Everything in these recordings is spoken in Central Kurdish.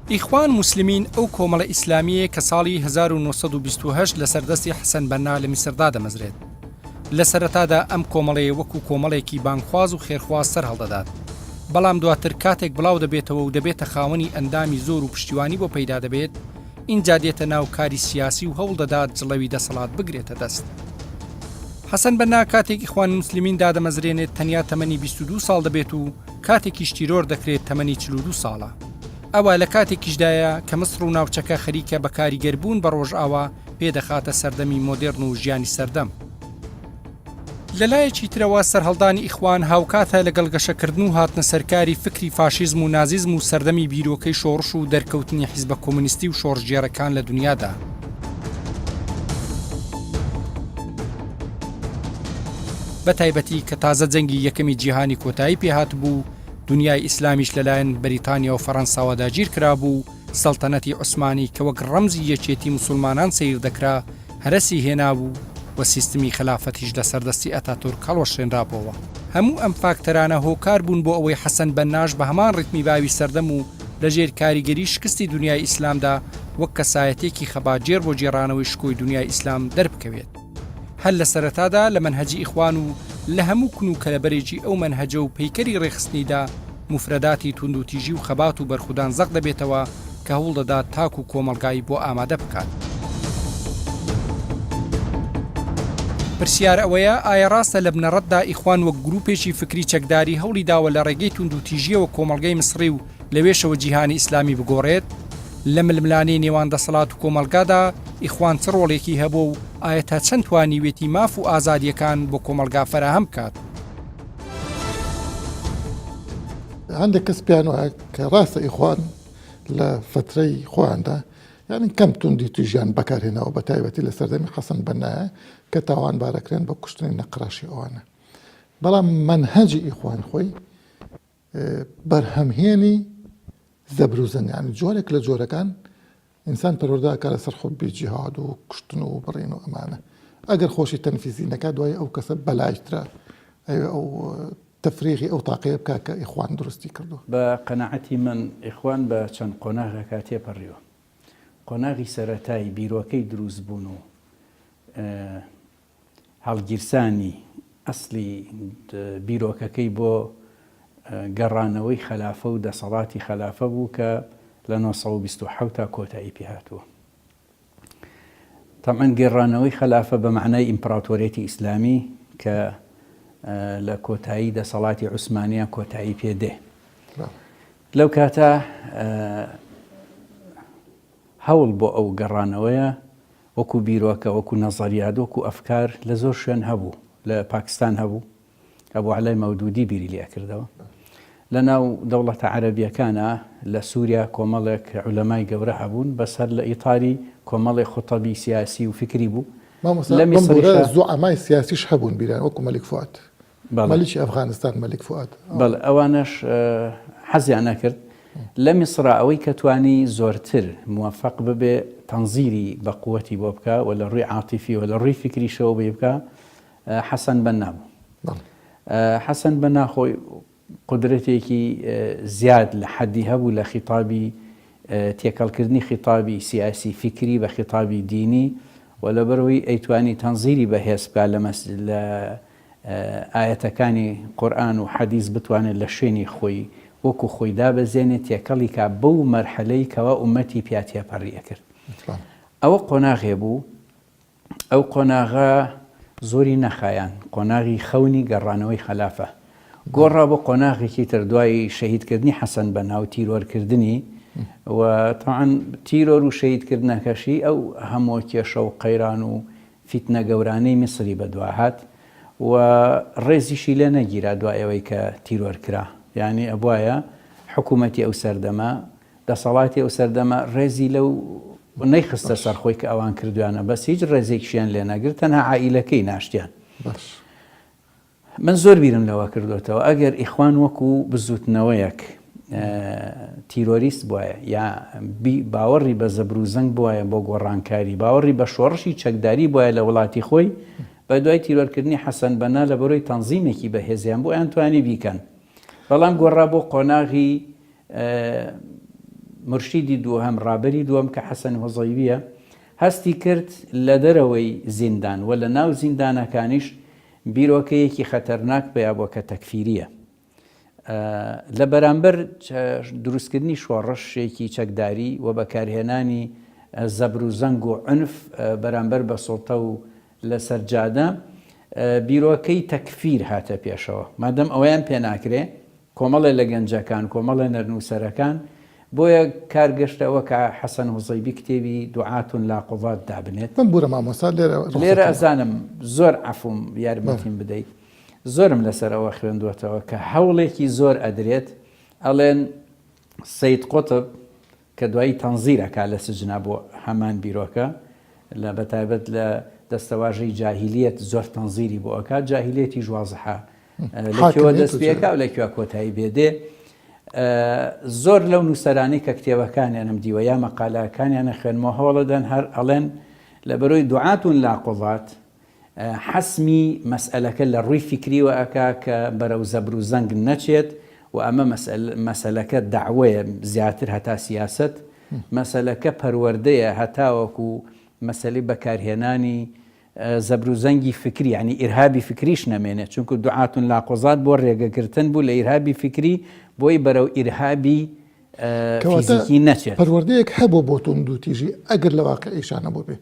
ئیخوان موسلمین ئەو کۆمەڵە ئیسلامییەیە کە ساڵی 1928 لەسەر دەستی حەسەن بەننا لە میسر دادەمەزرێت. لە سەرەتادا ئەم کۆمەڵەیە وەکو کۆمەڵێکی بانگخواز و خێرخواز سەرهەڵدەدات، بەڵام دواتر کاتێک بڵاو دەبێتەوە و دەبێتە خاوەنی ئەندامی زۆر و پشتیوانی بۆ پەیدا دەبێت، ئینجا دێتە ناو کاری سیاسی و هەوڵدەدات جڵەوی دەسەڵات بگرێتە دەست. حەسەن بەننا کاتێک ئیخوان موسلمین دادەمەزرێنێت تەنیا تەمەنی 22 ساڵ دەبێت و کاتێکیش تیرۆر دەکرێت تەمەنی 42 ساڵە. ئەوە لە کاتێکیشدایە کە میسڕ و ناوچەکە خەریکە بە کاریگەربوون بە ڕۆژئاوا پێ دەخاتە سەردەمی مۆدێڕن و ژیانی سەردەم. لە لایەکی ترەوە سەرهەڵدانی ئیخوان هاوکاتە لەگەڵ گەشەکردن و هاتنە سەرکاری فکری فاشیزم و نازیزم و سەردەمی بیرۆکەی شۆڕش و دەرکەوتنی حیزبە کۆمۆنیستی و شۆڕشگێڕەکان لە دونیادا. بە تایبەتی کە تازە جەنگی یەکەمی جیهانی کۆتایی پێهاتبوو و دونیای ئیسلامیش لەلایەن بەریتانیا و فەرەنساوە داگیرکرابوو و سەڵتەنەتی عوسمانی کە وەک ڕەمزی یەکێتی موسوڵمانان سەیر دەکرا هەرەسی هێنابوو و سیستمی خەلافەتیش لەسەر دەستی ئەتاتورک هەڵوەشێنرابۆوە. هەموو ئەم فاکتەرانە هۆکار بوون بۆ ئەوەی حەسەن بەنناش بە هەمان ڕیتمی باوی سەردەم و لەژێر کاریگەری شکستی دونیای ئیسلامدا وەک کەسایەتیەکی خەباتگێڕ بۆ گێڕانەوەی شکۆی دونیای ئیسلام دەربکەوێت. هەر لە سەرەتادا لە مەنهەجی ئیخوان و لە هەموو کون و کەلەبەرێکی ئەو مەنهەجە و پەیکەری ڕێکخستنیدا موفرەداتی توندوتیژی و خەبات و بەرخودان زەق دەبێتەوە کە هەوڵدەدات تاک و کۆمەڵگای بۆ ئامادە بکات. پرسیار ئەوەیە ئایا ڕاستە لە بنەڕەتدا ئیخوان وەک گروپێکی فکری چەکداری هەوڵی داوە لە ڕێگەی توندوتیژییەوە کۆمەڵگەی میسڕی و لەوێشەوە جیهانی ئیسلامی بگۆڕێت؟ لە ململانێی نێوان دەسەڵات و کۆمەڵگادا ئیخوان چ ڕۆڵێکی هەبووە و ئایا تا چەند توانیوێتی ماف و ئازادییەکان بۆ کۆمەڵگا فەراهەم بکات؟ هەندێک کەس پێیان وایە کە ڕاستە ئیخوان لە فەترەی خۆیاندا یعنی کەم توندی تیژیان بەکارهێناوە بە تایبەتی لە سەردەمی حەسەن بەنایە کە تاوانبارەکرێن بە کوشتنی نەقراشی ئەوانە بەڵام مەنهەجی ئیخوان خۆی بەرهەمهێنی زەبروزەنگ یعنی جۆرێک لە جۆرەکان ئینسان پەروەردە ئەکا لەسەر حوبی جیهاد و کوشتن و بڕین و ئەمانە ئەگەر خۆشی تەنفیزی نەکات دوای ئەو کەسە بەلایترە ئەوێ ئەو تەفریغی ئەو تاقەیە بکا کە ئیخوان دروستی کردووە. بە قەناعەتی من ئیخوان بە چەند قۆناغێکا تێپەڕیوە. قۆناغی سەرەتای بیرۆکەی دروست بوون و هەڵگیرسانی ئەسڵی بیرۆکەکەی بۆ گەڕانەوەی خەلافە و دەسەڵاتی خەلافە بوو کە لە 927 تا کۆتایی پێهاتووە. تەبعەن گێڕانەوەی خەلافە بە مەعنای ئیمپڕاتۆریەتی ئیسلامی کە لە کۆتایی دەسەڵاتی عوسمانیان کۆتایی پێ دێ. لەو کاتە هەوڵ بۆ ئەو گەڕانەوەیە وەکو بیرۆکە، وەکو نەزەریات، وەکو ئەفکار لە زۆر شوێن هەبوو، لە پاکستان هەبوو، ئەبو عەلای مەودودی بیری لێ ئەکردەوە. لە ناو دەوڵەتە عەرەبییەکانا لە سووریا کۆمەڵێک عولەمای گەورە هەبوون، بەس هەر لە ئیتاری کۆمەڵێک خوتەبی سیاسی و فیکری بوو. مامۆستا لە بمبورە میسریشا. زوعەمای سیاسیش هەبوون بیران وەکو مەلیک فوئاد. بەڵێ. مەلیکی ئەفغانستان مەلیک فوئاد. بەڵێ ئەوانەش حەزیان ئەکرد. لە میسرا ئەوەی کە توانی زۆرتر موەفەق ببێ تەنزیری بە قوەتی بۆ بکا و لە ڕووی عاتیفی و لە ڕووی فیکریشەوە بۆی بکا حەسەن بەننا بوو. حەسەن بەننا خۆی قودرەتێکی زیاد لە حەدی هەبوو لە خیتابی تێکەڵکردنی خیتابی سیاسی فیکری بە خیتابی دینی و لەبەرئەوەی ئەیتوانی تەنزیری بەهێز بکا لە لە ئایەتەکانی قورئان و حەدیس بتوانێت لە شوێنی خۆی وەکو خۆی دابەزێنێ تێکەڵی کا بەو مەرحەلەی کەوا ئوممەتی پیا تێپەڕی ئەکرد ئەوە قۆناغێ بوو ئەو قۆناغە زۆری نەخایان قۆناغی خەونی گەڕانەوەی خەلافە گۆڕا بۆ قۆناغێکی تر دوای شەهیدکردنی حەسەن بەنا و تیرۆرکردنی و تاعاان تیرۆر و شەهیدکردنەکەشی ئەو هەموو کێشە و قەیران و فیتنە گەورانەی میسری بەدوا هات و ڕێزیشی لێ نەگیرا دوای ئەوەی کە تیرۆر کرا یانی ئەبوایە حکوومەتی ئەو سەردەمە دەسەڵاتی ئەو سەردەمە ڕێزی لەو نەیخستە سەر خۆی کە ئەوان کردویانە بەس هیچ ڕێزێکیشیان لێ نەگرت تەنها عائیلەکەی ناشتیان باش. من زۆر بیرم لەوە کردۆتەوە ئەگەر ئیخوان وەکو بزوتنەوەیەک تیرۆریست بوایە یا باوەڕی بە زەبروزەنگ بوایە بۆ گۆڕانکاری باوەڕی بە شۆڕشی چەکداری بوایە لە وڵاتی خۆی بە دوای تیرۆرکردنی حەسەن بەنا لە بەرۆی تەنزیمێکی بەهێزیان بۆ ئەیان توانی بیکەن بەڵام گۆڕا بۆ قۆناغی. مورشیدی دووهەم، ڕابەری دووەم کە حەسەن هوزەیبییە، هەستی کرد لە دەرەوەی زیندان و لە ناو زیندانەکانیش بیرۆکەیەکی خەتەرناک پەیا بووە کە تەکفیرییە. لە بەرامبەر دروستکردنی شۆڕشێکی چەکداری و بەکارهێنانی زەبر و زەنگ و عونف بەرامبەر بە سوڵتە و لەسەر جادە، بیرۆکەی تەکفیر هاتە پێشەوە. مادەم ئەوەیان پێ ناکرێ، کۆمەڵێ لە گەنجەکان، کۆمەڵێ لە نووسەرەکان، بۆیە کار گەشتە ئەوە کە حەسەن هوزەیبی کتێبی دعاة لا قضاة دابنێت. بمبورە مامۆستا لێرە ڕوخسەتم. لێرە ئەزانم زۆر عەفوم یارمەتیم بدەیت. زۆرم لەسەر ئەوە خوێندووەتەوە کە هەوڵێکی زۆر ئەدرێت ئەڵێن سەید قوتب کە دوایی تەنزیر ئەکا لە سجنا بۆ هەمان بیرۆکە لە بەتایبەت لە دەستەواژەی جاهیلیەت زۆر تەنزیری بۆ ئەکات جاهیلیەتیش وازحە لە کوێوە دەست پێکا و لە کوێ کۆتایی بێدێ زۆر لەو نووسەرانەی کە کتێبەکانیانم دیوە یا مەقالەکانیانە خوێنمەوە هەوڵەدەن هەر ئەڵێن لە بەرۆی دوعاتون لا قوضات حەسمی مەسئەلەکە لە ڕووی فیکریوە ئەکا کە بەرەو زەبر و زەنگ نەچێت و ئەمە مەسەلەکە دەعوەیە زیاتر هەتا سیاسەت، مەسەلەکە پەروەردەیە هەتاوەکو مەسەلەی بەکارهێنانی زەبر و زەنگی فکری یانی ئیرهابی فکریش نەمێنێت چونکو دعاة لا قضاة بۆ ڕێگەگرتن بوو لە ئیرهابی فکری بۆی بەرەو ئیرهابی فیزیکی نەچێت. کەواتە پەروەردەیەک هەبووە بۆ توندوتیژی ئەگەر لە واقیعیشا نەبووبێ.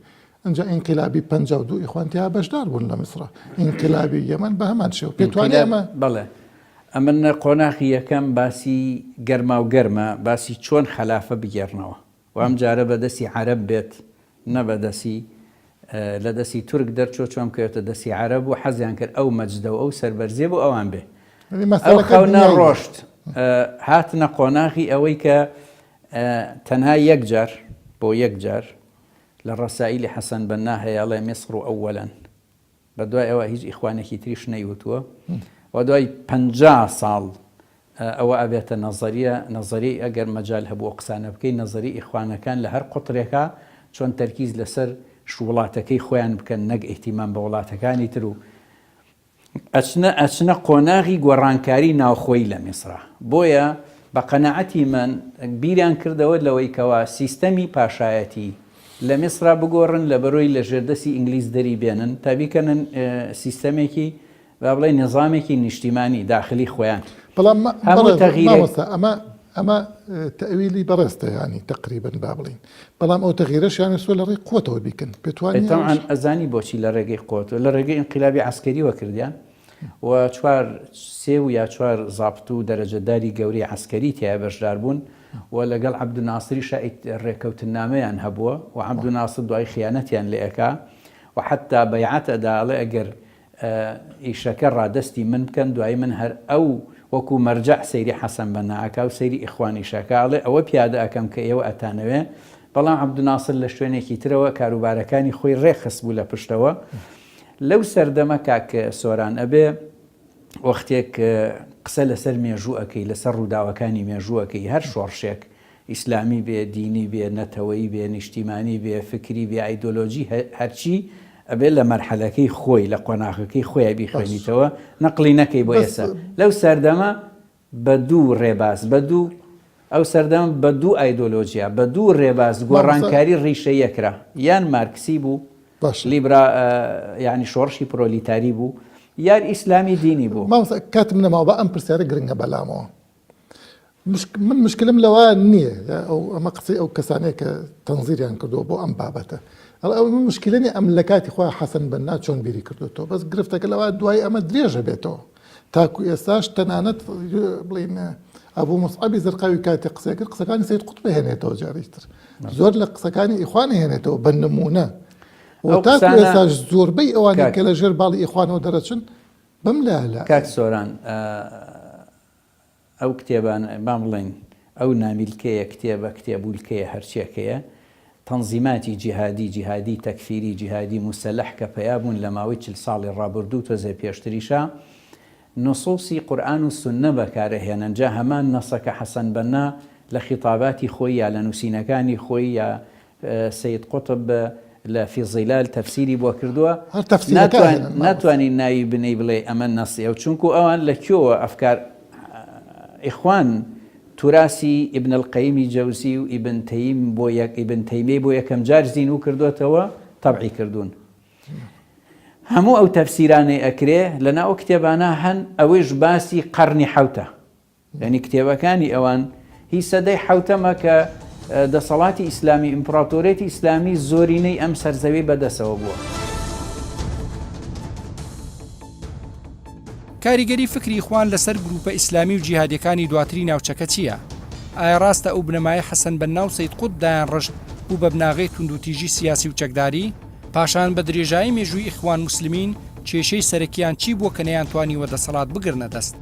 ئینجا ئینقیلابی 52 ئیخوان تیا بەشدار بوون لە میسرا. ئینقیلابی یەمەن بە هەمان شێوە. پێت وانیە ئەمە؟ بەڵێ. ئەمن قۆناخی یەکەم باسی گەرماو گەرمە، باسی چۆن خەلافە بگێڕنەوە و ئەم جارە بە دەستی عەرەب بێت نە بە دەستی لە دەستی تورک دەرچووە چۆن بکەوێتە دەستی عەرەب و حەزیان کرد ئەو مەجدە و ئەو سەربەرزیە بۆ ئەوان بێ. ئەو خەونە ڕۆشت هاتنە قۆناغی ئەوەی کە تەنها یەک جار بۆ یەک جار لە ڕەسائیلی حەسەن بەننا هەیە ئەڵێ مصر اولا بە دوای ئەوە هیچ ئیخوانێکی تریش نەیوتووە و دوای 50 ساڵ ئەوە ئەبێتە نەزەریە نەزەری ئەگەر مەجال هەبوو قسانە بکەی نەزەری ئیخوانەکان لە هەر قوترێکا چۆن تەرکیز لەسەر وڵاتەکەی خۆیان بکەن نەک ئیهتیمام بە وڵاتەکانی تر و ئەچنە ئەچنە قۆناغی گۆڕانکاری ناوخۆیی لە میسرا. بۆیە بە قەناعەتی من بیریان کردەوە لەوەی کەوا سیستەمی پاشایەتی لە میسرا بگۆڕن لە بەرۆی لە ژێردەستی ئینگلیز دەری بێنن تا بیکەنە سیستەمێکی با بڵێین نیزامێکی نیشتیمانی داخلی خۆیان. بەڵام هەموو تەغیرێک. مامۆستا ئەمە ئەمە تەئویلی بەڕێزتە یانی تەقریبەن با بڵێین بەڵام ئەو تەغیرەش یانی سۆ لە ڕێی قوەتەوە بیکەن پێت وا نییە تەبعەن ئەزانی بۆچی لە ڕێگەی قوەتەوە لە ڕێگەی ئینقلابی عەسکەریوە کردیان و چوار سێ و یا چوار زابت و دەرەجەداری گەورەی عەسکەری تیا بەشدار بوون و لەگەڵ عەبدولناسریشا ڕێکەوتننامەیان هەبووە و عەبدولناسر دوای خیانەتیان لێ ئەکا و حەتا بەیعەت ئەدا ئەڵێ ئەگەر ئیشەکە ڕادەستی من بکەن دوایی من هەر ئەو وەکو مەرجەع سەیری حەسەن بەنا ئەکا و سەیری ئیخوانیش ئەکا ئەڵێ ئەوە پیادە ئەکەم کە ئێوە ئەتانەوێ بەڵام عەبدولناسر لە شوێنێکی ترەوە کاروبارەکانی خۆی ڕێکخستبوو لە پشتەوە لەو سەردەمە کاک سۆران ئەبێ وەختێک قسە لەسەر مێژوو ئەکەی لەسەر ڕووداوەکانی مێژوو ئەکەی هەر شۆڕشێک ئیسلامی بێ، دینی بێ، نەتەوەیی بێ، نیشتیمانی بێ، فکری بێ، ئایدۆلۆژی هەرچی ئەبێ لە مەرحەلەکەی خۆی، لە قۆناغەکەی خۆیا بیخوێنیتەوە، نەقڵی نەکەی بۆ ئێستا. لەو سەردەمە بە دوو ڕێباز، بە دوو ئەو سەردەمە بە دوو ئایدۆلۆژیا، بە دوو ڕێباز گۆڕانکاری ڕیشەیی ئەکرا. یان مارکسی بوو، لیبرا یانی شۆڕشی پرۆلیتاری بوو، یان ئیسلامی دینی بوو. مامۆستا کاتم نەماوە، با ئەم پرسیارە گرنگە بەلامەوە. من مشکلم لەوە نییە ئەو ئەمە قسەی ئەو کەسانەیە کە تەنزیریان کردووە بۆ ئەم بابەتە ئەو من مشکلە نیە ئەم لە کاتی خۆی حەسەن بەننا چۆن بیری کردوێتەوە بەس گرفتەکە لەوە دوای ئەمە درێژە بێتەوە تاکو ئێستاش تەنانەت بڵین ئەبوو مصعبی زەرقاوی کاتی قسەی کرد قسەکانی سید قوتب هێنێتەوە جارێکی تر زۆر لە قسەکانی ئیخوان هێنێتەوە بە نمونە و تاکو ئێستاش زۆربەی ئەوانەی کە لە ژێر باڵی ئیخوانەوە دەرەچن بەم لایە کاک سۆران ئەو کتێبانە، با بڵێین ئەو نامیلکەیە، کتێبە، کتێبولکەیە، هەرچیەکەیە، تەنزیماتی جیهادی، جیهادی تەکفیری، جیهادی موسەلەح کە پەیا بوون لە ماوەی چل ساڵی ڕابوردوو تۆزێ پێشتریشا، نصوصی قورئان و سوننە بەکارئەهێنن، جا هەمان نەصە کە حەسەن بەننا لە خیتاباتی خۆی یا لە نووسینەکانی خۆی یا سەید قوتب لە فی الظلال تەفسیری بۆ کردووە هەر تەفسیرەکە ئەهێنن مامۆستا. ناتوانی ناوی بنێی بڵێی ئەمە نەصی ئەو چونکو ئەوان لە کوێوە ئەفکار ئیخوان توراسی ئیبن القەیمی جەوزی و ئیبن تەیم بۆ یەک ئیبن تەیمیەی بۆ یەکەم جار زینوو کردۆتەوە تەبعی کردوون. هەموو ئەو تەفسیرانەی ئەکرێ لەناو ئەو کتێبانە هەن ئەوەیش باسی قەڕنی حەوتە. یانی کتێبەکانی ئەوان هی سەدەی حەوتەمە کە دەسەڵاتی ئیسلامی ئیمپڕاتۆرێتی ئیسلامی زۆرینەی ئەم سەرزەوی بەدەسەوە بووە. کاریگەری فکری ئیخوان لەسەر گروپە ئیسلامی و جیهادیەکانی دواتری ناوچەکە چییە؟ ئایا ڕاستە ئەو بنەمایەی حەسەن بەننا و سەید قوتب دایانڕشت بوو بە بناغەی توندوتیژی سیاسی و چەکداری؟ پاشان بە درێژایی مێژووی ئیخوان موسلمین کێشەی سەرەکیان چی بووە کە نەیانتوانیوە دەسەڵات بگرنە دەست؟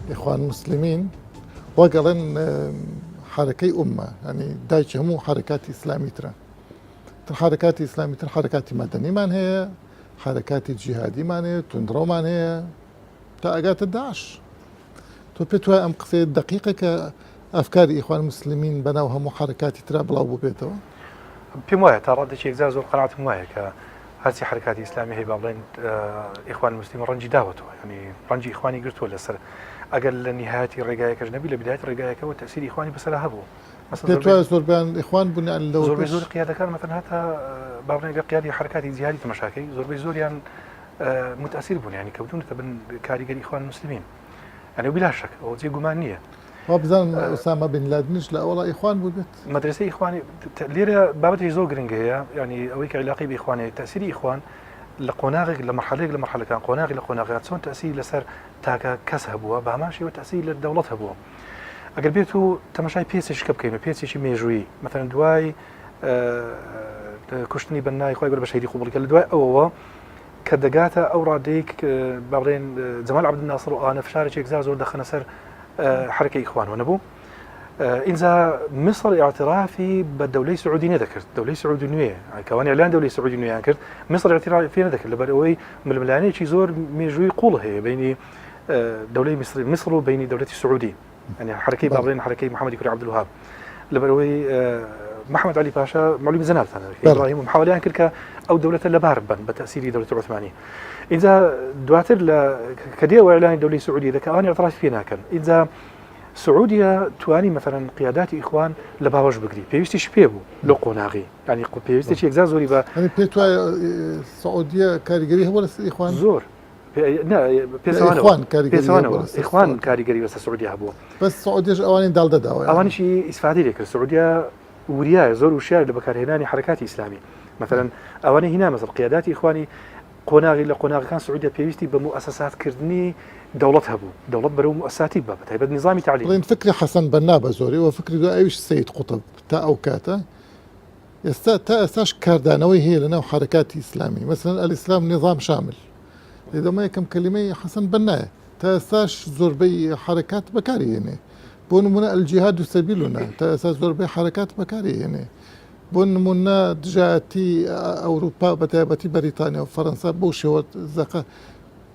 ئیخوان موسلمین وەک ئەڵێن حەرەکەی ئوممە یانی دایکی هەموو حەرەکاتی ئیسلامی ترە. تر حەرەکاتی ئیسلامی تر حەرەکاتی مەدەنیمان هەیە، حەرەکاتی جیهادیمان هەیە، توندڕەومان هەیە تا ئەگاتە داعش. تۆ پێت وایە ئەم قسەیە دەقیقە کە ئەفکاری ئیخوان موسلمین بەناو هەموو حەرەکاتی ترا بڵاو بووبێتەوە؟ پێم وایە تا ڕادەیەکی یەکجار زۆر قەناعەتم وایە کە هەرچی حەرەکاتی ئیسلامی هەیە با بڵێن ئیخوان موسلیم ڕەنجی داوەتەوە یعنی ڕەنجی ئیخوانی گرتووە لەسەر ئەگەر لە نیهایەتی ڕێگایەکەش نەبی لە بدایەتی ڕێگایەکەوە تەسیری ئیخوانی بەسەرا هەبوو پێت وایە زۆربەیان ئیخوان بوون یان لەوە زۆربەی زۆری قیادەکان مەتەن هەتا با بڵێن ئەگەر قیادی حەرەکاتی جیهادی تەماشاکەی زۆربەی زۆریان متأثیر بوون یعنی کەوتونەتە بن کاریگەری ئیخوان موسلمین یعنی بلا شک ئەوە جێ گومان نییە. وابزانم ئوسامە بن لادنیش لە ئەوەڵا ئیخوان بووبێت. مەدرەسەی ئیخوانی لێرە بابەتێکی زۆر گرنگ هەیە یعنی ئەوەی کە عیلاقەی بە ئیخوان هەیە تەئسیری ئیخوان لە قۆناغێک لە مەرحەلەیەک لە مەرحەلەکان قۆناغی لە قۆناغەکان چۆن تەئسیری لەسەر تاکە کەس هەبووە بە هەمان شێوە تەئسیری لە دەوڵەت هەبووە ئەگەر بێت و تەماشای پێچێکە بکەین و پێچێکی مێژوویی مەثەلەن دوای کوشتنی بەنای خۆی گەورە بە شەهیدی قوبڵی کە لە دوای ئەوەوە کە دەگاتە ئەو ڕادەیەک با بڵێن جەمال عەبدولناسڕ و ئەوانە فشارێکی یەکجار زۆر دەخەنە سەر حەرەکەی ئیخوانەوە نەبوو ئینجا میسر ئیعترافی بە دەولەی سعودی نەدەکرد دەولەی سعودی نوێ کەوان ئیعلان دەولەی سعودی نوێیان کرد میسر ئیعترافی نەدەکرد لەبەر ئەوەی ململانێکی زۆر مێژووی قوڵ هەیە بینی دەولەی میسری میسر و بینی دەولەتی سعودی یعنی حرەکەی با بڵێن حرەکەی محەممەدی کوری عەبدولوهاب لەبەرئەوەی محەممەد عەلی پاشا مەعلومی جەنابتانە ئیبراهیم و محاولەیان کرد کە ئەو دەولەتە لەبار بن بە تەسیری دەولەتی عوسمانی ئینجا دواتر لە کە دێ ئیعلانی دەولی سعودی دەکە ئەوان اعتراف پێ ناکەن ئینجا سعودیە توانی مەثەلەن قیاداتی ئیخوان لە باوەش بگری پێویستیش پێ بوو لۆ قۆناغی ینی پێویستێکی یەکجار زۆری بە پێت وایە سعودیە کاریگەری هەبوو لەسەر ئیخوان زۆر ئیخوان کاریگەری بەسەر سعودیە هەبوو بەس سعودیش ئەوانی داڵدە داوە ئەوانیشی ئیسفادەی لێکرد سعودیە وریایە زۆر وشیار لە بەکارهێنانی حرکاتی ئیسلامی مثلا ئەوانەی هینا مەسەل قیاداتی ئیخوانی قۆناغی لە قۆناغەکان سعودیە پێویستی بە موئەسەساتکردنی دەوڵەت هەبوو دەوڵەت بەرەو موئەساتی بە تایبەت نظامی تعلیم بڵێن فکری حەسەن بەننا بە زۆری و فکری دوای ئەویش سەید قوتب تا ئەو کاتە ئێستا تا ئێستاش کاردانەوەی هەیە لەناو حەرەکاتی ئیسلامی مەسەلەن الاسلام نظام شامل لەمە یەکەم کەلیمەی حەسەن بەنایە تا ئێستاش زۆربەی حەرەکات بەکاری هێنێ بۆ نمونە الجهاد سبیلنا تا ئێستا زۆربەی حەرەکات بەکاری هێنێ بۆ نمونە دژایەتی ئەوروپا بە تایبەتی بەریتانیا و فەرەنسا بەو شێوە زەقە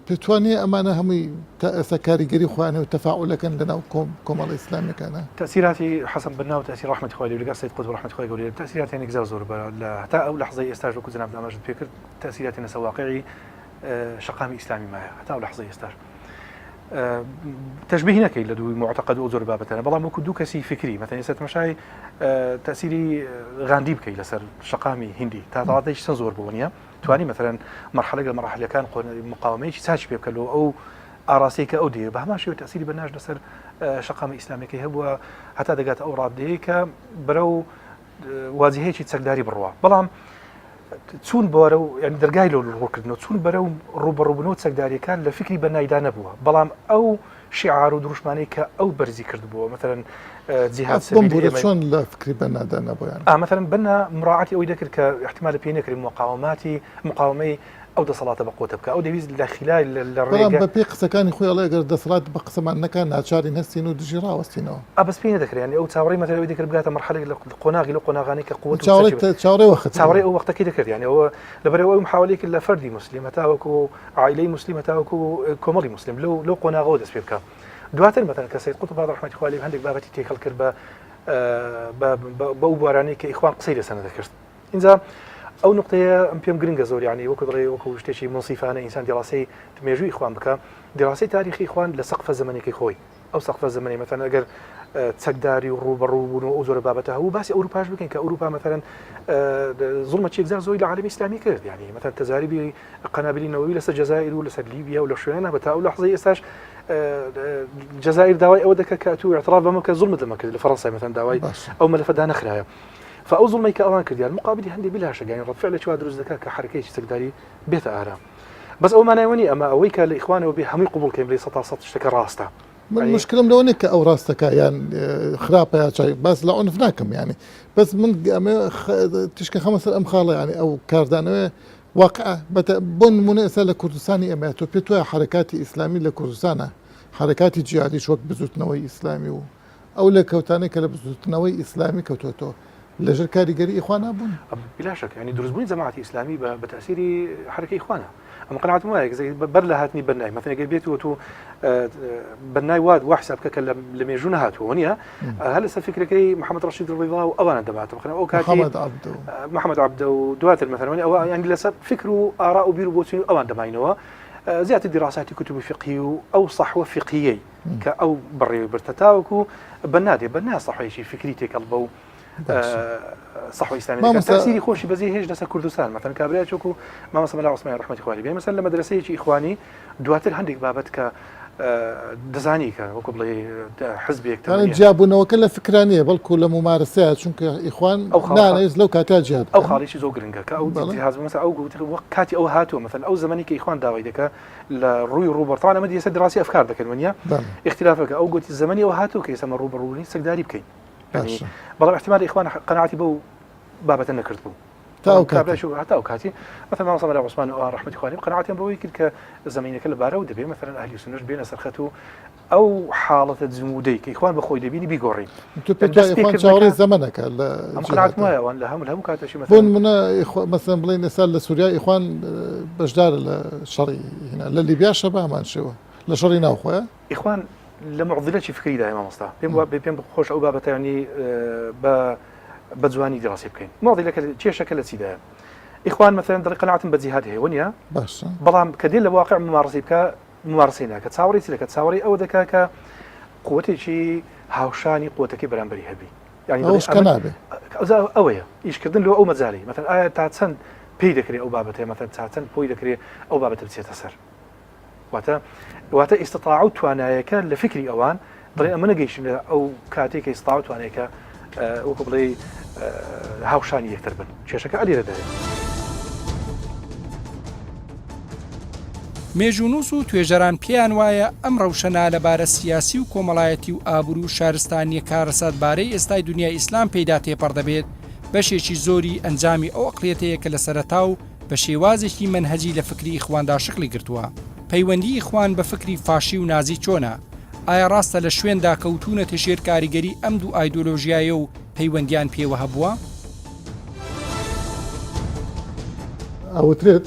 پێتوانیە ئەمانە هەمووی تا ئێستا کاریگەری خۆیان هەیە و تەفاعولەکەن لەناو کۆمەڵە ئیسلامیەکانا؟ تەئسیراتی حەسەن بەننا و تەئسیر ڕەحمەتی خوای لێ لەگەڵ سەید قوتب ڕەحمەتی خوای گەورەی لێ تەئسیراتیان یەکجار زۆر بە لە هەتا ئەو لەحزەی ئێستاش وەکو جەنابت ئاماژەت پێ کرد تەئسیراتیان لەسەر واقعی شەقامی ئیسلامی مایە هەتا ئەو لەحزەی ئێستاش تەشبیه نەکەی لە دووی موعتەقەد و ئەو جۆرە بابەتانە بەڵام وەکو دوو کەسی فکری مەتەن ئێستا تەماشای تەئسیری غاندی بکەی لەسەر شەقامی هیندی تا ڕادەیەکی چەند زۆر بووە نییە توانی مەسەلەن مەرحەلێک لە مەراحلەکان مقاومەیەکی چاکی پێ بکە لۆ ئەو ئاراستەی کە ئەو دەیەوێت بە هەمان شێوە تەسیری بەناش لەسەر شەقامە ئیسلامیەکەی هەبووە هەتا دەگاتە ئەو ڕادەیە کە بەرەو واجهەیەکی چەکداری بڕوا بەڵام چون بۆرە و یعنی دەرگای لۆ ڕووکردنەوە چون بەرەو ڕوبەڕوبنەوە چەکداریەکان لە فکری بەنایدا نەبووە بەڵام ئەو شیعار و دروشمانەی کە ئەو بەرزی کردبووە مەسەلەن جیهاد سەبیلی بمبورە چۆن لە فکری بەنادا نەبوو یان؟ ئا مەسەلەن بەنا مراعاتی ئەوەی دەکرد کە ئیحتیمالە پێی نەکرێت مقاوماتی مقاومەی ئەو دەسەڵاتە بە قوتە بکا ئەو دەویست لە خلال لە بەڵام ڕێگە بە پێی قسەکانی خۆی ئەڵێ ئەگەر دەسەڵات بە قسەمان نەکا ناچارین هەستین و دژی ڕاوەستینەوە. ئا بەس پێی نەدەکرا یانی ئەو چاوەڕێی مەسەلەن ئەوەی دەکرد بگاتە مەرحەلێک لە قۆناغی لەو قۆناغانەی کە قوت و چاوەڕێی چەکی چاوەڕێی وەخت چاوەڕێی ئەو وەختەکەی دەکرد یانی ئەوە لەبەرئەوە ئەو محاوەلەی کرد لە فەردی موسلیم هەتاوەکو عائیلەی موسلیم هەتاوەکو کۆمەڵی موسلیم لەو لەو قۆناغەوە دەست پێ بکا دواتر مەتەن کە سەید قوتب ڕەحمەتی خوا لێ هەندێک بابەتی تێکەڵ کرد بە بە بەو بوارانەی کە ئیخوان قسەی لەسەر نەدەکرد ئینجا ئەو نقطەیە ئەم پێم گرنگە زۆر یعنی وەکو دەڵێ وەکو شتێکی منصیفانە ئینسان دیڕاسەی مێژووی ئیخوان بکە دیڕاسەی تاریخی ئیخوان لە سەقفە زەمەنێکی خۆی ئەو سەقفە زەمەنی مەثەن ئەگەر چەکداری و ڕووبەڕوو بوون و ئەو جۆرە بابەتە هەبوو باسی ئەوروپاش بکەین کە ئەوروپا مەثەن زوڵمە چێکزار زۆری لە عالەمی ئیسلامی کرد یعنی مەثەن تەجاریبی قەنابلی نەوەوی لەسەر جەزائیر و لەسەر لیبیا و لە شوێنە بە تا ئەو لەحزەی ئێستاش جەزائیر داوای ئەوە دەکات کە تو اعتراف بەمە کە زوڵمت لەمە کرد لە فەڕەنسای مەثەن داوای ئەو مەلەفە دانەخرایە فئەو زوڵمەی کە ئەوان کردیان مقابلی هەندێک بلاشە گەین ڕەد فعلێکی وا دروست دەکات کە حرەکەیەکی چەکداری بێتە ئارا بەس ئەو مانای وە نیە ئەمە ئەوەی کە لە ئیخوانەوە بێ هەمووی قبوڵ کەین بڵێ سەتا سەت شتەکە ڕاستە. من مشکلم لەوە نیە کە ئەو ڕاستەکە یان خراپە یا چای باس لە عنف ناکەم یانی بەس من ئەمە تیشکە خەمە سەر ئەم خاڵە یانی ئەو کاردانەوەی واقع بۆ نمونە ئێستا لە کوردستانی ئێمە تۆ پێت وایە حرکاتی ئیسلامی لە کوردستانە حرکاتی جیادیش وەک بزوتنەوەی ئیسلامی و ئەو لێکەوتانەی کە لە بزوتنەوەی ئیسلامی کەوتوەتەوە لەژێر کاریگەری ئیخوانا بوون؟ بلا شک یعنی دروستبوونی جەماعەتی ئیسلامی بە بە تەئسیری حەرەکەی ئیخوانە ئەم قەناعەتم وایە بەر لە هاتنی بەنای مەثەن ئەگەر بێت و تۆ بەنای وات وا حساب بکە کە لە مێژوو نەهاتووە نییە هەر لەسەر فکرەکەی محەممەد ڕەشید ڕضا و ئەوانە دەباتەوە خەنە ئەو کاتی محەممەد عەبدۆ محەممەد عەبدە و دواتر مەثەن وەنی ئەوە یعنی لەسەر فکر و ئاراء و بیر و بۆچوونی ئەوان دەماینەوە زیاتر دیراساتی کوتوبی فقهی و ئەو صحوە فقهیەی کە ئەو بەڕێوەی بردە تاوەکو بەنا دێ بەنا سەحوەیەکی فکری تێکەڵ بەو سەحوەی ئیسلامی دەکات. تەئسیری خۆشی بەجێ هێشت لەسەر کوردستان مەثەن کابرای چۆک و مامۆستا مەلا عوسمانی ڕەحمەتی خوای لێ بێ مەسەن لە مەدرەسەیەکی ئیخوانی دواتر هەندێک بابەت کە دەزانی کە وەکو بڵێ حزبێک تەمەنیە. جیابوونەوەکە لە فکرا نییە بەڵکو لە مومارەسەیە چونکە ئیخوان نانەوێت لەو کاتە جیا ئەو خاڵێکی زۆر گرنگە کە ئەو جیهاز مەسەن ئەو گوتر وەک کاتی ئەو هاتووە مەسەن ئەو زەمەنی کە ئیخوان داوای دەکا لە ڕووی ڕووبەڕ تاوان ئەمە دیسە دراسی ئەفکار دەکەن وەنیە اختلافەکە ئەو گوتی زەمەنی ئەو هاتوو کە ئێستا ڕووبەڕوونی چەکداری بکەین بەڵام احتمال ئیخوان قەناعەتی بەو بابەتە نەکرد بوو هەتا ئەو کاتی مثلا مامۆستا مەلا عوسمان و ڕەحمەتی خوای لێ قەناعەتیان بەوەی کرد کە زەمینەکە لەبارەوە دەبێ مثلا ئەهلی سوننەش بێنە سەر خەت و ئەو حاڵەتە جمودەی کە ئیخوان بە خۆی دەبینی بیگۆڕین. تۆ پێت وایە ئیخوان چاوەڕێی زەمەنەکە لە ئەم قەناعەتم وایە ئەوان لە هەموو لە هەموو کاتەشی مەسەلەن بۆ نمونە مەسەلەن بڵێین ئێستا لە سوریا ئیخوان بەشدارە لە شەڕی هینا لە لیبیاشە بە هەمان شێوە لە شەڕی ناوخۆیە. ئیخوان لە معضلەکی فکریدایە مامۆستا پێم وا پێم خۆشە ئەو بابەتە یانی بە بە جوانی دیڕاسی بکەین معضلەکە کێشەکە لە چیدایە ئیخوان مەسەلەن دەڵێ قەناعەتم بە جیهاد هەیە وەنیە باشە بەڵام کە دێ لە واقع ممارەسەی بکا ممارەسەی ناکات چاوەڕێی چی دەکات چاوەڕێی ئەوە دەکات کە قوتێکی هاوشانی قوتەکەی بەرامبەری هەبی یعنی ئەوش کە نابێ ئەوەیە ئیشکردن لۆ ئەو مەجالی مەثەن ئایا تا چەند پێی دەکرێت ئەو بابەتەیە مەثەن تا چەند پۆی دەکرێت ئەو بابەتە بچێتە سەر واتە واتە ئیستطاع و توانایەکە لە فکری ئەوان دەڵێن ئەمە نەگەیشتین لە ئەو کاتێک کە ئیستطاع و توانایەکە وەکو بڵێ هاوشانی یەکتر بن کێشەکە ئەلێرەدایە. مێژوونووس و توێژەران پێیان وایە ئەم ڕەوشە نالەبارە سیاسی و کۆمەڵایەتی و ئابووری و شارستانییە کارەساتبارەی ئێستای دونیای ئیسلام پێیدا تێپەڕ دەبێت بەشێکی زۆری ئەنجامی ئەو ئەقڵیەتەیە کە لە سەرەتا و بە شێوازێکی مەنهەجی لە فکری ئیخواندا شکڵی گرتووە. پەیوەندی ئیخوان بە فکری فاشی و نازی چۆنە؟ ئایا ڕاستە لە شوێندا کەوتوونەتە ژێر کاریگەری ئەم دوو ئایدۆلۆژیایە و پەیوەندیان پێوە هەبووە؟ ئەوترێت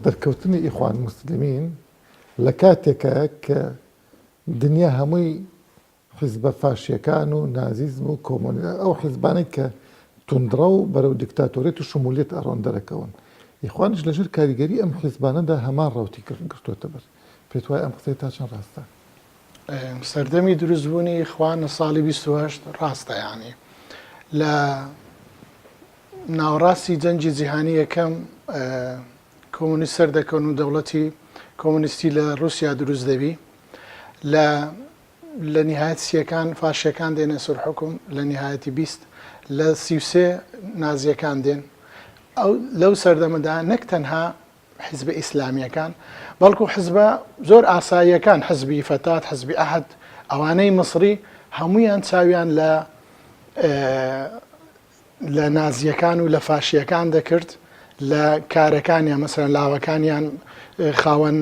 دەرکەوتنی ئیخوان موسلمین لە کاتێکایە کە دنیا هەمووی حیزبە فاشیەکان و نازیزم و کۆمۆنی ئەو حیزبانەی کە توندڕەو بەرەو دیکتاتۆریەت و شمولیەت ئەڕۆن دەرەکەون ئیخوانیش لەژێر کاریگەری ئەم حیزبانەدا هەمان ڕەوتی گرتۆتە بەر پێت وایە ئەم قسەیە تا چەند ڕاستە؟ سەردەمی دروستبوونی ئیخوان لە ساڵی 28 ڕاستە یانی لە ناوەڕاستی جەنگی جیهانی یەکەم کۆمۆنیست سەردەکەون و دەوڵەتی کۆمۆنیستی لە ڕووسیا دروست دەبی لە لە نیهایەت سیەکان فاشیەکان دێنە سەر حوکم لە نیهایەتی 20 لە 33 نازیەکان دێن ئەو لەو سەردەمەدا نەک تەنها حزبە ئیسلامیەکان بەڵکو حزبە زۆر ئاساییەکان حزبی فەتات حزبی ئەحد ئەوانەی مصری هەمویان چاویان لە لە نازیەکان و لە فاشیەکان دەکرد لە کارەکانیان مەسەلەن لاوەکانیان خاوەن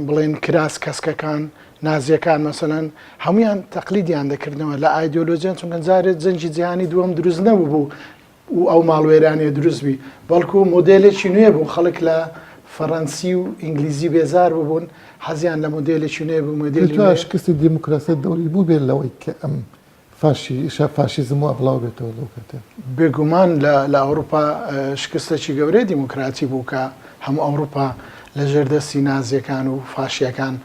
بڵێن کراس کەسکەکان نازیەکان مەسەلەن هەمویان تەقلیدیان دەکردنەوە لە ئایدۆلۆژیان چونکە جارێت جەنگی جیهانی دووەم دروست نەبوو بوو و ئەو ماڵوێرانیە دروست بی بەڵکو مۆدێلێکی نوێ بوو خەڵک لە فەڕەنسی و ئینگلیزی بێزار ببوون حەزیان لە مۆدێلێکی نوێ بوو مۆدێلی شکستی دیموکراسیەت دەوری بوو بێت لەوەی کە ئەم. فاشی فاشیزم وا بڵاو بێتەوە لەو کاتە؟ بێگومان لە لە ئەوروپا شکستێکی گەورەی دیموکراتی بوو کە هەموو ئەوروپا لە ژێر دەستی نازیەکان و فاشیەکان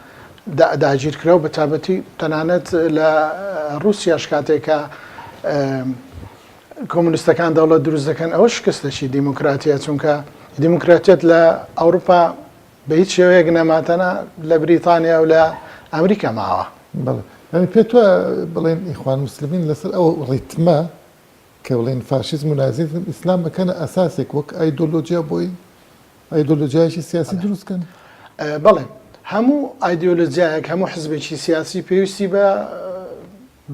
داگیر کرا و بەتابەتی تەنانەت لە ڕووسیاش کاتێک کە کۆمونیستەکان دەوڵەت دروست دەکەن ئەوە شکستێکی دیموکراتیە چونکە دیموکراتیەت لە ئەوروپا بە هیچ شێوەیەک نەما تەنها لە بریتانیا و لە ئەمریکا ماوە. بەڵێ یانی پێت وایە بڵێن ئیخوان موسلمین لەسەر ئەو ڕیتمە کە بڵێن فاشیزم و نازیزم ئیسلام بکەنە ئەساسێک وەک ئایدۆلۆجیا بۆی ئایدۆلۆجیایەکی سیاسی دروست کەن؟ بەڵێ هەموو ئایدیۆلۆجیایەک هەموو حزبێکی سیاسی پێویستی بە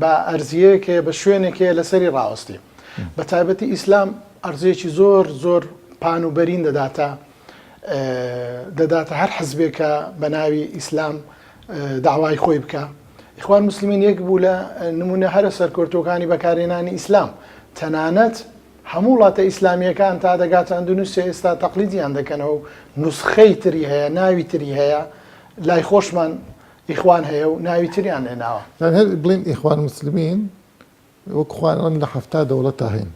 بە ئەرزیەیەک هەیە بە شوێنێک هەیە لەسەری ڕاوەستی بە تایبەتی ئیسلام ئەرزیەکی زۆر زۆر پان و بەرین دەداتە دەداتە هەر حزبێکە بە ناوی ئیسلام داوای خۆی بکە ئیخوان مسلمین یەک بوو لە نمونە هەرە سەرکەوتوەکانی بەکارهێنانی ئیسلام تەنانەت هەموو وڵاتە ئیسلامیەکان تا دەگاتە ئەندونوسیا ئێستا تەقلیدیان دەکەنەوە و نوسخەی تری هەیە ناوی تری هەیە لای خۆشمان ئیخوان هەیە و ناوی تریان لێ ناوە. یانی هەر بڵێین ئیخوان موسلمین وەک خۆیان ئەڵێن لە 70 دەوڵەتا هەین.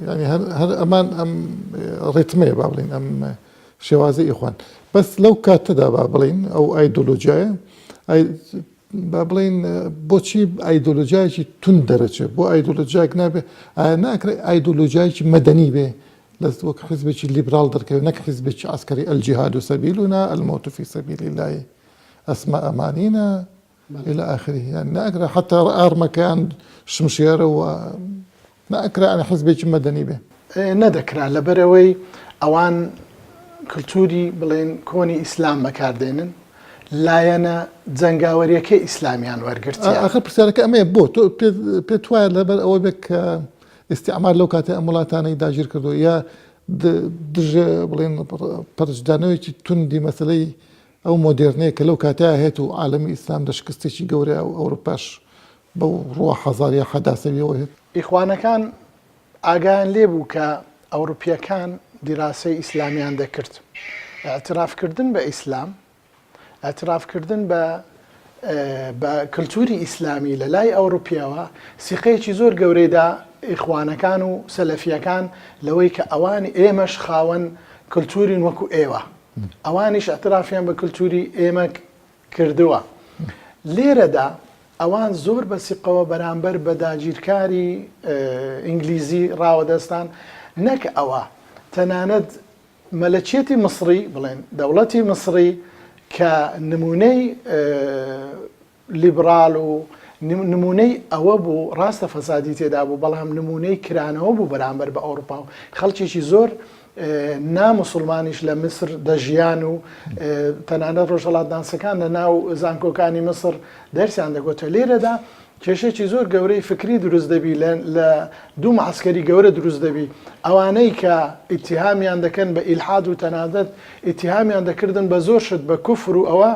یانی هەر هەر ئەمان ئەم ڕیتمەیە با بڵێین ئەم شێوازی ئیخوان بەس لەو کاتەدا با بڵێین ئەو ئایدۆلۆژیایە با بڵێین بۆچی ئایدۆلۆژیایەکی توند دەرەچێت بۆ ئایدۆلۆژیایەک نابێ ئایا ناکرێت ئایدۆلۆژیایەکی مەدەنی بێ لەس وەک حیزبێکی لیبراڵ دەرکەوێت نەک حیزبێکی عەسکەری الجهاد سبیلنا الموت فی سبیل الله اسمى امانینا الى آخره یان ناکرا حتی ئارمەکەیان شمشێرە و ناکرا یانی حیزبێکی مەدەنی بێ. نەدەکرا لەبەرئەوەی ئەوان کلتوری بڵێن کۆنی ئیسلام بەکاردێنن لایەنە جەنگاوەریەکەی ئیسلامیان وەرگرتیە. ئاخر پرسیارەکە ئەمەیە بۆ تۆ پێت وایە لەبەر ئەوە بێت کە ئیستیعمار لەو کاتەی ئەم وڵاتانەی داگیر کردووە یا دژ بڵێن پەرچدانەوەیەکی توندی مەسەلەی ئەو مۆدێرنەیە کە لەو کاتەیا هێت و عالەمی ئیسلام لە شکستێکی گەورەیە و ئەوروپاش بەو ڕووە حەزاریە حەداسەویەوە هێت. ئیخوانەکان ئاگایان لێ بوو کە ئەوروپیەکان دیراسەی ئیسلامیان دەکرد. ئیعتراف کردن بە ئیسلام ئیعتراف کردن بە بە کلتوری ئیسلامی لە لای ئەوروپیەوە سیقەیەکی زۆر گەورەی دا ئیخوانەکان و سەلەفیەکان لەوەی کە ئەوان ئێمەش خاوەن کلتورین وەکو ئێوە ئەوانیش ئیعترافیان بە کلتوری ئێمە کردووە لێرەدا ئەوان زۆر بە سیقەوە بەرامبەر بە داگیرکاری ئینگلیزی ڕاوەدەستان نەک ئەوە تەنانەت مەلەکیەتی میسڕی بڵێن دەوڵەتی میسڕی کە نمونەی لیبڕال و نمونەی ئەوە بوو ڕاستە فەسادی تێدا بوو بەڵام نمونەی کرانەوە بوو بەرامبەر بە ئەوروپا و خەڵکێکی زۆر نا مسلمانیش لە میسر دەژیان و تەنانەت ڕۆژهەڵاتناسەکان لە ناو زانکۆکانی میسر دەرسیان دەگوتە لێرەدا کێشەیەکی زۆر گەورەی فکری دروست دەبی لە لە دوو معسکەری گەورە دروست دەبی ئەوانەی کە ئیتیهامیان دەکەن بە ئیلحاد و تەنانەت ئیتیهامیان دەکردن بە زۆر شت بە کوفر و ئەوە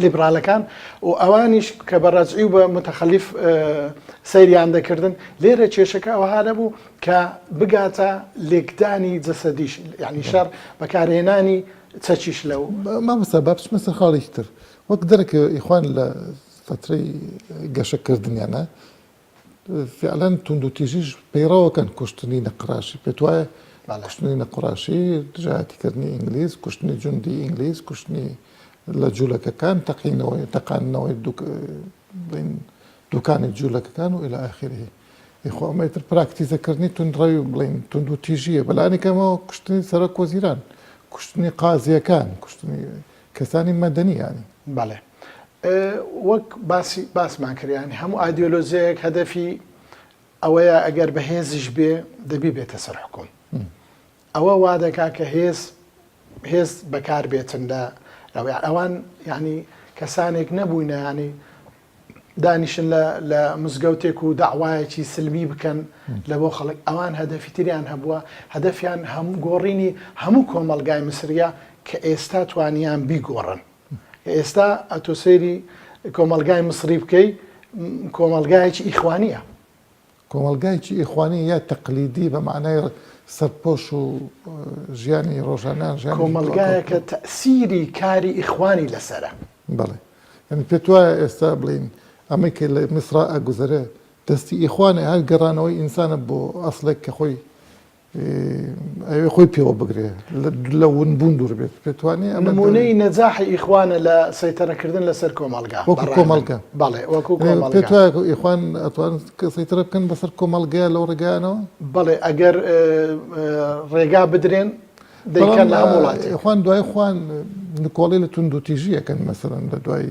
لیبرالەکان و ئەوانیش کە بە ڕەجعی و بە متەخەلیف سەیریان دەکردن لێرە کێشەکە ئەوها نەبوو کە بگاتە لێکدانی جەسەدیش یعنی شەڕ بەکارهێنانی چەکیش لەو مامۆستا با بچمە سەر خاڵێکی تر وەک دەرەکەوێ ئیخوان لە فەترەی گەشەکردنیانە فعلەن توندوتیژیش پەیڕەوەکەن کوشتنی نەقراشی پێت وایە کوشتنی نەقراشی دژایەتیکردنی ئینگلیز کوشتنی جوندی ئینگلیز کوشتنی لە جوولەکەکان تەقینەوەی تەقاندنەوەی دوکانی جوولەکەکان و إلى آخره خۆ ئەمە تر پراکتیزەکردنی توندڕەوی بڵین توندوتیژیە بەلانی کەمەوە کوشتنی سەرۆک وەزیران کوشتنی قازیەکان کوشتنی کەسانی مەدەنی یانی. بەڵێ وەک باسی باسمان کرد یانی هەموو ئایدیۆلۆژیایەک هەدەفی ئەوەیە ئەگەر بەهێزیش بێ دەبی بێتە سەر حکوم ئەوە وا دەکا کە هێز هێز بەکار بێتن لە ئەوان یعنی کەسانێک نەبووینە ینی دانیشن لە لە مزگەوتێک و دەعوایەکی سلمی بکەن لە بۆ خەڵک ئەوان هەدەفی تریان هەبووە هەدەفیان هەم گۆڕینی هەموو کۆمەڵگای میسریە کە ئێستا توانیان بیگۆڕن ئێستا ئەتۆ سەیری کۆمەڵگای میسری بکەی کۆمەڵگایەکی ئیخوانیە. کۆمەڵگایەکی ئیخوانی یا تەقلیدی بە مەعنای سەرپۆش و ژیانی ڕۆژانە ژیانی کۆمەڵگایەکە تەئسیری کاری ئیخوانی لەسەرە. بەڵێ یانی پێت وایە ئێستا بڵێین. ئەمەی کە لە میسرا ئەگوزەرێ دەستی ئیخوانە هەر گەڕانەوەی ئینسانە بۆ ئەسڵێک کە خۆی ئەوێ خۆی پێوە بگرێ لە ون بوون دوور بێت پێتوانێ ئەمە نمونەی نەجاحی ئیخوانە لە سەیتەرەکردن لەسەر کۆمەڵگا وەکو کۆمەڵگا بەڵێ وەکو کۆمەڵگا پێت وایە ئیخوان ئەتوان سەیتەرە بکەن بەسەر کۆمەڵگەیە لەو ڕێگایانەوە؟ بەڵێ ئەگەر ڕێگا بدرێن دەیکەن لە هەموو وڵاتێک. ئیخوان دوای خۆیان نکۆڵی لە توندوتیژی ئەکەن مەسەلەن لە دوای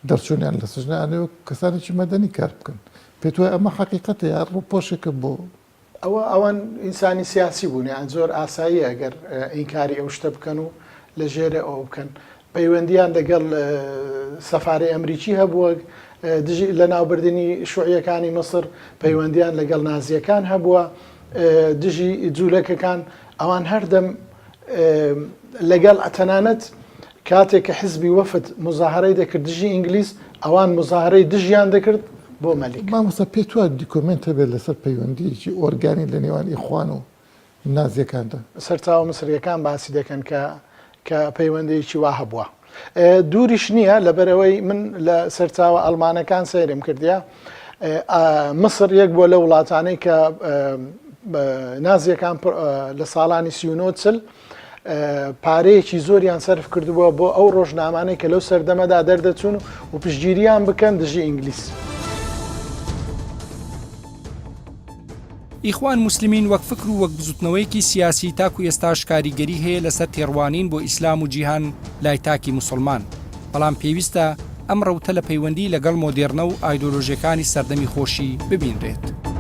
دەرچوونیان لە سجنە ئەنێ کەسانێکی مەدەنی کار بکەن پێت وایە ئەمە حەقیقەتە یا ڕووپۆشێکە بۆ ئەوە ئەوان ئینسانی سیاسی بوون یان زۆر ئاساییە ئەگەر ئینکاری ئەو شتە بکەن و لە ژێرێ ئەوە بکەن پەیوەندیان دەگەڵ سەفارەی ئەمریکی هەبووە دژی لە ناوبردنی شوعیەکانی میسر پەیوەندیان لەگەڵ نازیەکان هەبووە دژی جوولەکەکان ئەوان هەردەم لەگەڵ تەنانەت کاتێک کە حزبی وەفد مزاهرەی دەکرد دژی ئینگلیز ئەوان مزاهرەی دژیان دەکرد بۆ مەلیک. مامۆستا پێت وایە دیکۆمێنت هەبێت لەسەر پەیوەندییەکی ئۆرگانی لە نێوان ئیخوان و نازیەکاندا؟ سەرچاوە میسرییەکان باسی دەکەن کە کە پەیوەندییەکی وا هەبووە. دووریش نییە لەبەرئەوەی من لە سەرچاوە ئەڵمانەکان سەیرم کردیە میسر یەک بووە لە وڵاتانەی کە نازیەکان لە ساڵانی 39 چل پارەیەکی زۆریان سەرف کردبووە بۆ ئەو ڕۆژنامانەی کە لەو سەردەمەدا دەردەچوون و پشتگیریان بکەن دژی ئینگلیس. ئیخوان موسلمین وەک فکر و وەک بزوتنەوەیەکی سیاسی تاکو ئێستاش کاریگەری هەیە لەسەر تێڕوانین بۆ ئیسلام و جیهان لای تاکی موسڵمان، بەڵام پێویستە ئەم ڕەوتە لە پەیوەندی لەگەڵ مۆدێرنە و ئایدۆلۆژیەکانی سەردەمی خۆشی ببینرێت.